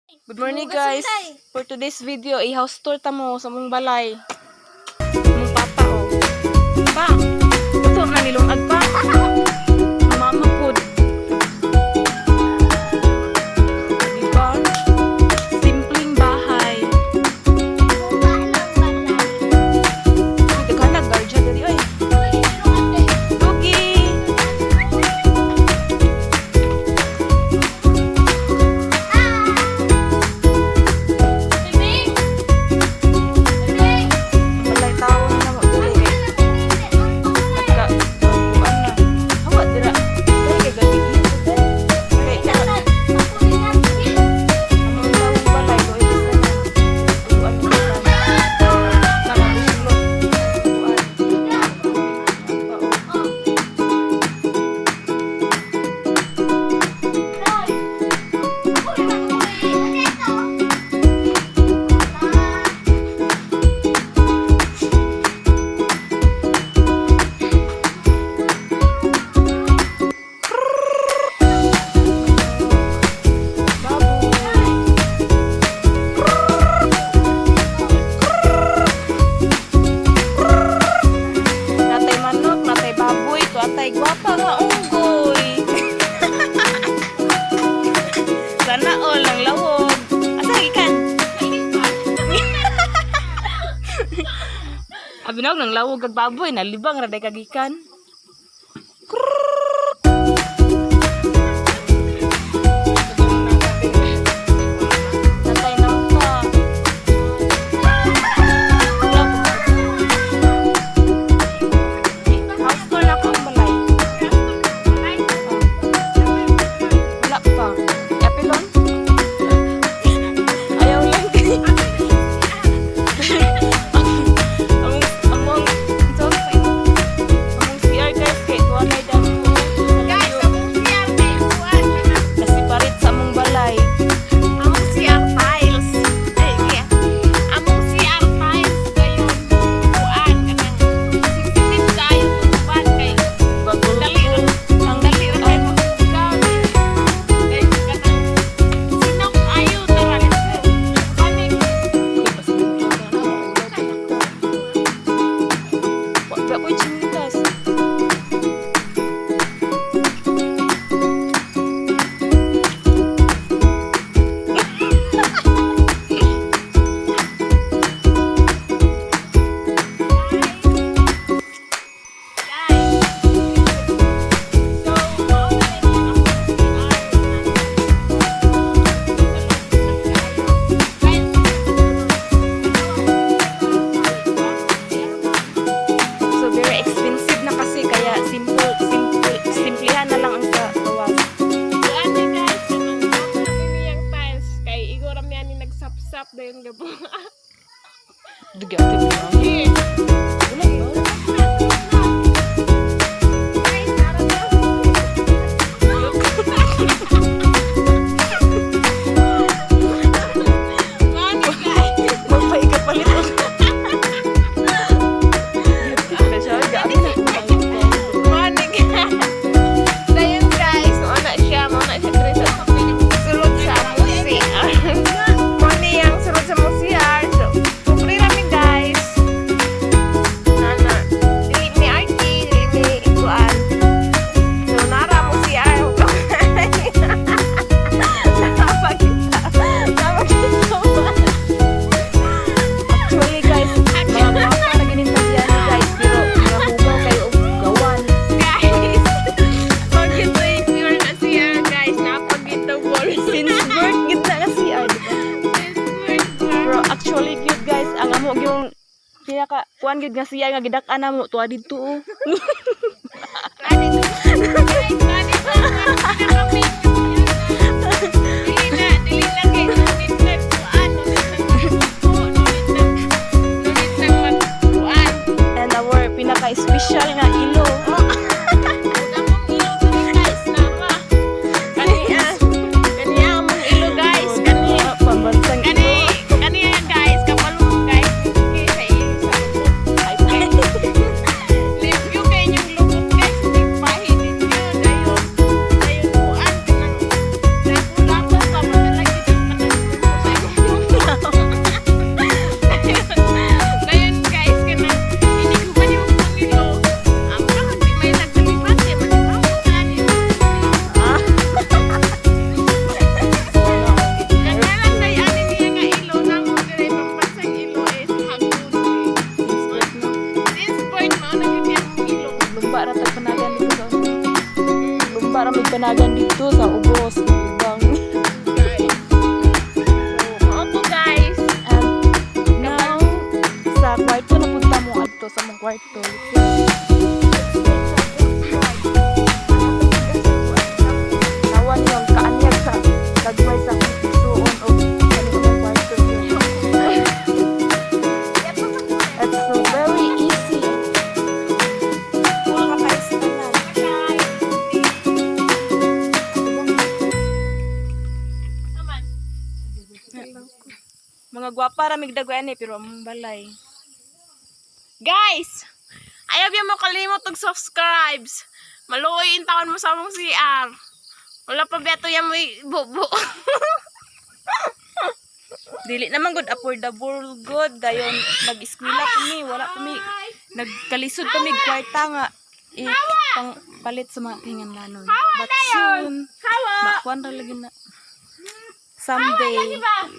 Good morning, guys. For today's video, i-house tour ta mo sa mong balay. Mong papa oh. Pa. Ito na nilungag pa. Mama pud. Diba? Simpleng bahay. Uy, daghan na guardian diri oy. Dugi. Balay tawon na mo diri kay nagka kuan na. Hawa dira. Diri kay gabi kay among tawong balay do isa na. Kuan ko na. Nakabuslot. Kuan. Pa, oh. Baboy. Natay manok, natay baboy, tuatay gwapa nga unggoy. Sana all ang lawog. Asa gikan? Abi na nang lawog kag baboy, nalibang ra day kagikan. Natay nangka. House tour na ako ang balay. Wala pa. Yapilon? Ayaw lang kay. Among sorry. Among CR, guys, kay tuwa na dako. Guys, among CR kay kuan. Nasiparit sa among balay. Among CR tiles. Ay, kaya. Among CR tiles kayon kuan kanang sensitive kayo tuban kay dali ra ang dali ra kay mahugaw. Kay kanang sinaw ayo, tara, let's go. Panik. Wa pa ko'y chinilas. Guys. So, mao na ni among CR. Guys, So very expensive na kasi kaya simple simple simplihan na lang ang sa gawas. Kuan ni guys, kanang mao na niyang tiles kay igo ra mi ani nagsap-sap dayon gabo. Dugyate ba? Here. Wala ba? Guys, nara na. Mani, guys. Magpaikapalit og. Gyate siya, gabi na ko. Mani, guys. Dayon guys, mao na siya diri sa sulod sa among CR. Mao ni ang sulod sa among CR. So, pobre ra mi, guys. Nana, dili mi RT, dili mi kuan. So, nara among CR. Napakita. Napakita. Actually guys, mga gwapa na gining tagyani, guys, pero mga hugaw kayo og gawan. Guys, pagkita yung CR na CR, guys. Napagita wall. Since birth gid na nga CR, di ba? Pero actually cute, guys, ang amo yung pinaka kuan gid nga CR nga gidak-an namo tuwa didto oh. Guys, guys, dili na kay no need na kuan, no need na magsuko, no need na magkuan. And our pinaka special nga ilo. Among ilo diri, guys, nara. Kaniya, kaniya among ilo, guys, kani. Pambansang ilo. Kani, kaniya guys, kapalo mo, guys, kay sa ilo sa lubot. Ay, Limpyo kay inyong lubot, guys, hindi pahid ninyo, dayon, dayon kuan kanang kwarto. Tawa niyo ang kaanyag sa kagmay sa akong igsuon og kani akong kwarto. It's so very easy. Wala ka tanan. Naman. Mga gwapa ra migdagwan eh, pero among balay. Guys, ayaw biya mo kalimot og subscribes. Maluoy in taon mo sa among CR. Wala pa biya to yan mo bubo. Dili naman good affordable good dayon nag-eskwela pa mi, wala pa mi, nagkalisod pa mi kwarta nga i pang palit sa mga kinganlanon. But soon Hawa! makuan ra lagi na someday. Diba?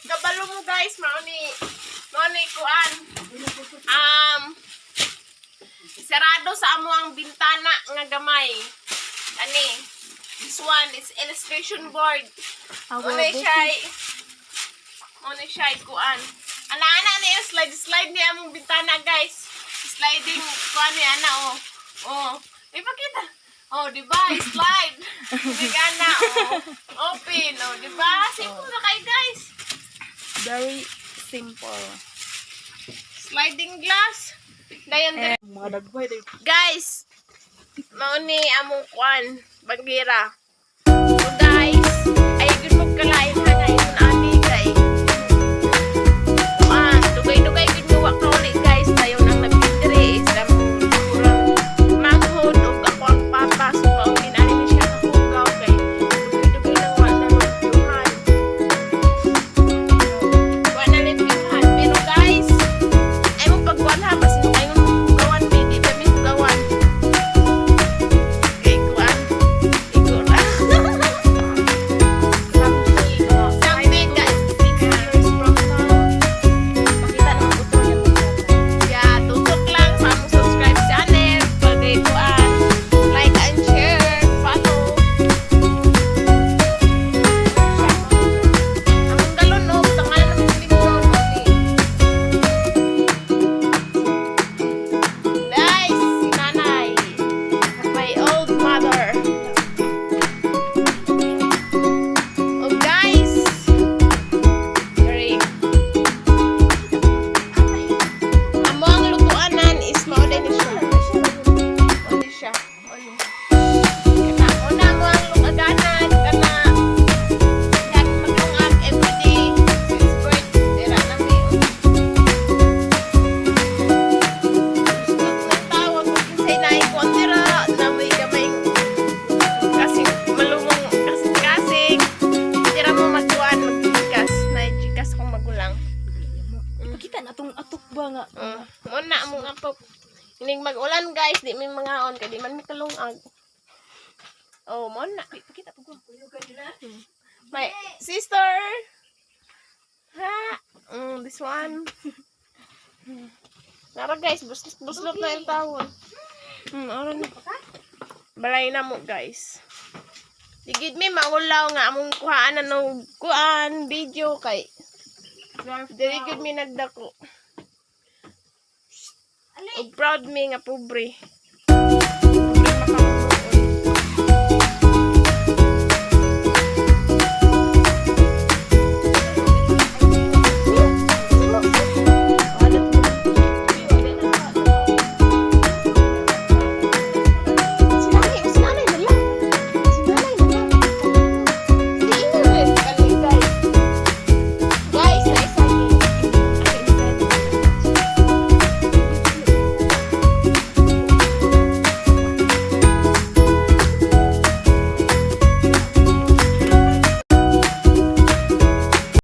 Kabalo mo, guys, mao ni kuan. Sarado sa amo ang bintana nga gamay. Ani. This one is illustration board. Our Mao ni siya. Mao ni siya kuan. Ana-ana ni slide slide ni among bintana, guys. Sliding kuan ni ana oh. Oh, ipakita. Oh, di ba? Slide. Bigana oh. Open oh, di ba? Simple na kay, guys. Very simple. Sliding glass. Dayon dire. Mga dagway dayon. Guys, mao ni among kuan, bagira. So guys, ay gud mo kalain ha nga imong ani kay kuan, dugay-dugay gud mo wa kauli, guys. Dayon ang nabidre is among kurang manghod ug ako ang papa, so mao ginani ni siya kahugaw kay dugay-dugay nang wa na magyuhan. Wa na limpyuhan. Pero guys, ay mo pagkuan ha, basin kayo mo hugawan, may di pa mi hugawan. Kay kuan. Ikaw ra. Someday, guys, 6 years from now. Pakita ng utro yung Yeah, tutok lang sa among subscribe channel. Pagay kuan. Like and share. Follow. Among galon og tangan ng lindol ni. Guys, si nanay. My old mother. Oh guys. Very. Amo ang lutuanan is mao din ni siya. Mao ni siya. Mao ni. Kana una mo ang lungaganan kana yan maglungag everyday since birth dira na mi. Gusto ng tawag kung kinsay naay kuan dira na may gamay kasing malumong kasing kasing dira mo magkuan maggikas na gikas akong magulang. Ipakita na atong atok ba nga. Muna mong atok. Inig mag-ulan, guys, di mi mangaon kay di man mi kalungag. Oh, mo na. Pakita pa ko. My sister. Ha? This one. Nara guys, buslot buslot na yung tawon. Ora na. Balay na mo, guys. Digid mi maulaw nga among kuhaan na no kuan video kay dili gid mi nagdako. Ug proud mi nga pobre. Pobre makamuhi.